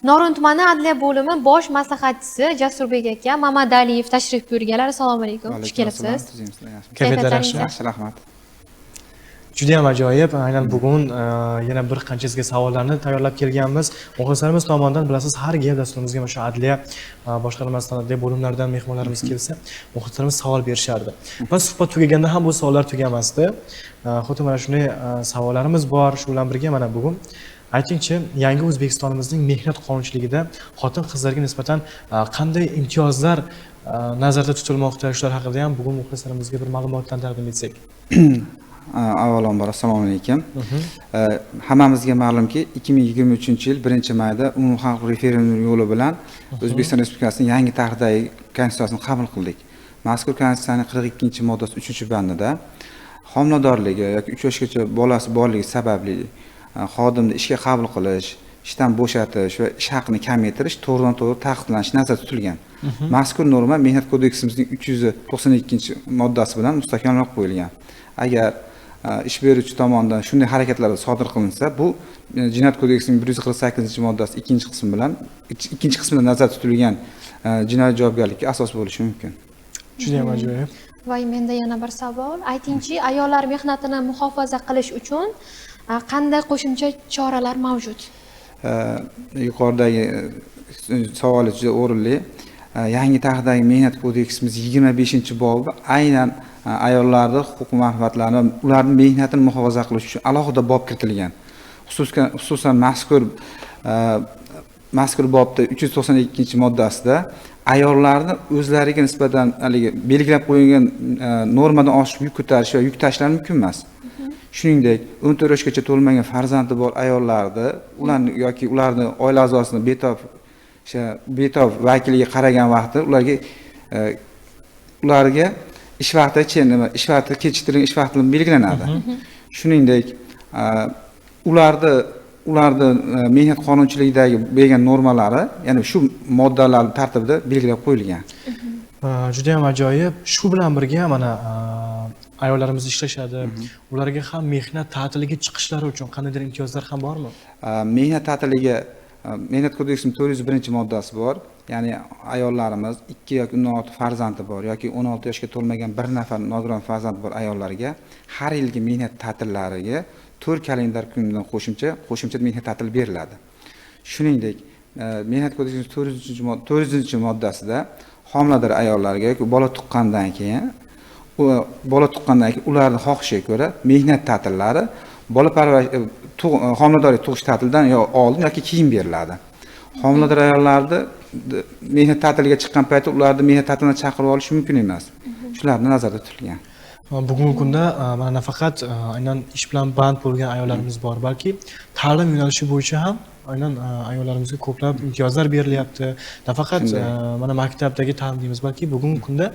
Norin tumani adliya bo'limi bosh maslahatchisi Jasurbek aka Mamadaliyev tashrif buyurganlar. Assalomu alaykum, xush kelibsiz. Kayfiyatlar yaxshi? Yaxshi, rahmat. Juda ham ajoyib. Aynan bugun yana bir qancha sizga savollarni tayyorlab kelganmiz. Muxlislarimiz tomonidan, bilasiz, har gal dasturimizga mana shu adliya boshqarmasidan, adliya bo'limlaridan mehmonlarimiz kelsa, muxlislarimiz savol berishardi. Va suhbat tugaganda ham bu savollar tugamasdi. Xuddi mana shunday savollarimiz bor. Shu bilan birga mana bugun aytingchi, yangi O'zbekistonimizning mehnat qonunchiligida xotin-qizlarga nisbatan qanday imtiyozlar nazarda tutilmoqda? Shular haqida ham bugun muxlislarimizga bir ma'lumotdan taqdim etsak. Avvalambor assalomu alaykum. Hammamizga ma'lumki, 2023-yil 1-mayda umumxalq referendum yo'li bilan O'zbekiston Respublikasining yangi tarixdagi konstitutsiyasini qabul qildik. Mazkur konstitutsiyaning 42-moddasi 3-bandida homiladorligi yoki 3 yoshgacha bolasi borligi sababli xodimni ishga qabul qilish, ishdan bo'shatish va ish haqini kamaytirish to'g'ridan-to'g'ri taqiqlanishi nazarda tutilgan. Mazkur norma Mehnat kodeksimizning 392-moddasi bilan mustahkamlab qo'yilgan. Agar ish beruvchi tomonidan shunday harakatlar sodir qilinsa, bu Jinoyat kodeksining 148-moddasi 2-qismi bilan ikkinchi qismida nazarda tutilgan jinoiy javobgarlikka asos bo'lishi mumkin. Juda ham ajoyib. Va menda yana bir savol. Aytingchi, ayollar mehnatini muhofaza qilish uchun qanday qo'shimcha choralar mavjud? Yuqoridagi savol juda o'rinli. Yangi tarixdagi Mehnat kodeksimiz 25-bobi aynan ayollarni huquq manfaatlarini, ularning mehnatini muhofaza qilish uchun alohida bob kiritilgan. Xususan mazkur bobda 392-moddasida ayollarni o'zlariga nisbatan haligi belgilab qo'yilgan normadan oshiq yuk ko'tarish va yuk tashlash mumkin emas. Shuningdek, 14 yoshgacha to'lmagan farzandi bor ayollarni, ularni yoki ularni oila a'zosini betob vakiliga qaragan vaqtda ularga ish vaqti, nima, ish vaqti kechiktirilgan ish vaqti belgilanadi. Shuningdek, ularni mehnat qonunchiligidagi bergan normalari, ya'ni shu moddalar tartibida belgilab qo'yilgan. Juda ham ajoyib. Shu bilan birga mana ayollarimiz ishlashadi. Ularga ham mehnat ta'tiliga chiqishlari uchun qandaydir imtiyozlar ham bormi? Mehnat ta'tiliga Mehnat kodeksining 401-moddasi bor. Ya'ni ayollarimiz 2 yoki undan ortiq farzandi bor yoki 16 yoshga to'lmagan bir nafar nogiron farzandi bor ayollarga har yilgi mehnat ta'tillariga 4 kalendar kundan qo'shimcha mehnat ta'tili beriladi. Shuningdek, Mehnat kodeksining 403-moddasida homilador ayollarga yoki bola tuqqandan keyin, ularning xohishiga ko'ra mehnat ta'tillari bola parvarish, homiladorlik tug'ish ta'tilidan yo oldin yoki keyin beriladi. Homilador ayollarni mehnat ta'tiliga chiqqan paytda ularni mehnat ta'tilidan chaqirib olish mumkin emas. Shularni nazarda tutilgan. Bugungi kunda mana nafaqat aynan ish bilan band bo'lgan ayollarimiz bor, balki ta'lim yo'nalishi bo'yicha ham aynan ayollarimizga ko'plab imtiyozlar berilyapti. Nafaqat mana maktabdagi ta'lim deymiz, balki bugungi kunda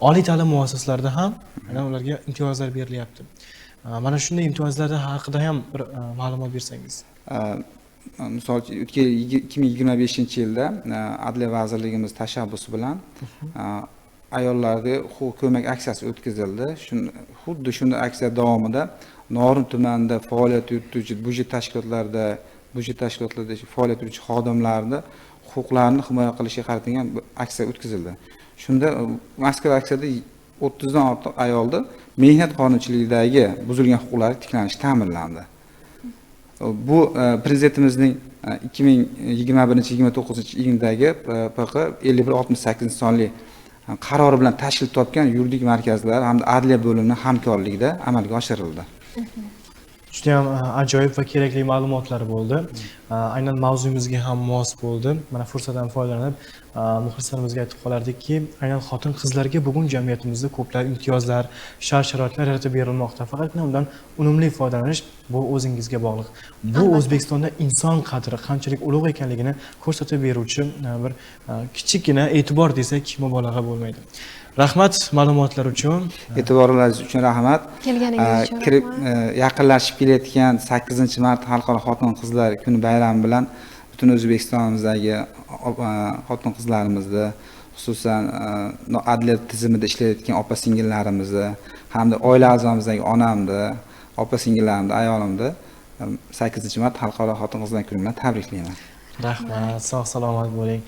oliy ta'lim muassasalarida ham aynan ularga imtiyozlar berilyapti. Mana shunday imtiyozlar haqida ham bir ma'lumot bersangiz. Misol uchun, o'tgan 2025-yilda Adliya vazirligimiz tashabbusi bilan ayollarga huquq ko'mak aksiyasi o'tkazildi. Xuddi shunday aksiya davomida Norin tumanida faoliyat yurituvchi byudjet tashkilotlarida faoliyat yurituvchi xodimlarni huquqlarini himoya qilishga qaratilgan aksiya o'tkazildi. Shunda mazkur aksiyada 30 dan ortiq ayolni mehnat qonunchiligidagi buzilgan huquqlari tiklanishi ta'minlandi. Bu prezidentimizning 2021-29-iyundagi PQ 5168 sonli qarori bilan tashkil topgan yuridik markazlar hamda adliya bo'limining hamkorligida amalga oshirildi. Juda ham ajoyib va kerakli ma'lumotlar bo'ldi. Aynan mavzumizga ham mos bo'ldi. Mana fursatdan foydalanib, muxlislarimizga aytib qolardikki, aynan xotin-qizlarga bugun jamiyatimizda ko'plab imtiyozlar, shart-sharoitlar yaratib berilmoqda. Faqatgina undan unumli foydalanish bu o'zingizga bog'liq. Bu O'zbekistonda inson qadri qanchalik ulug' ekanligini ko'rsatib beruvchi bir kichikgina e'tibor desak mubolag'a bo'lmaydi. Rahmat ma'lumotlar uchun. E'tiboringiz uchun rahmat. Kelganingiz uchun rahmat. Yaqinlashib kelayotgan 8-mart Xalqaro xotin-qizlar kuni bayrami bilan butun O'zbekistonimizdagi xotin-qizlarimizni, xususan, adliya tizimida ishlayotgan opa-singillarimizni hamda oila a'zomizdagi onamni, opa-singillarimni, ayolimni 8-mart Xalqaro xotin-qizlar kuni bilan tabriklayman. Rahmat, sog' salomat bo'ling.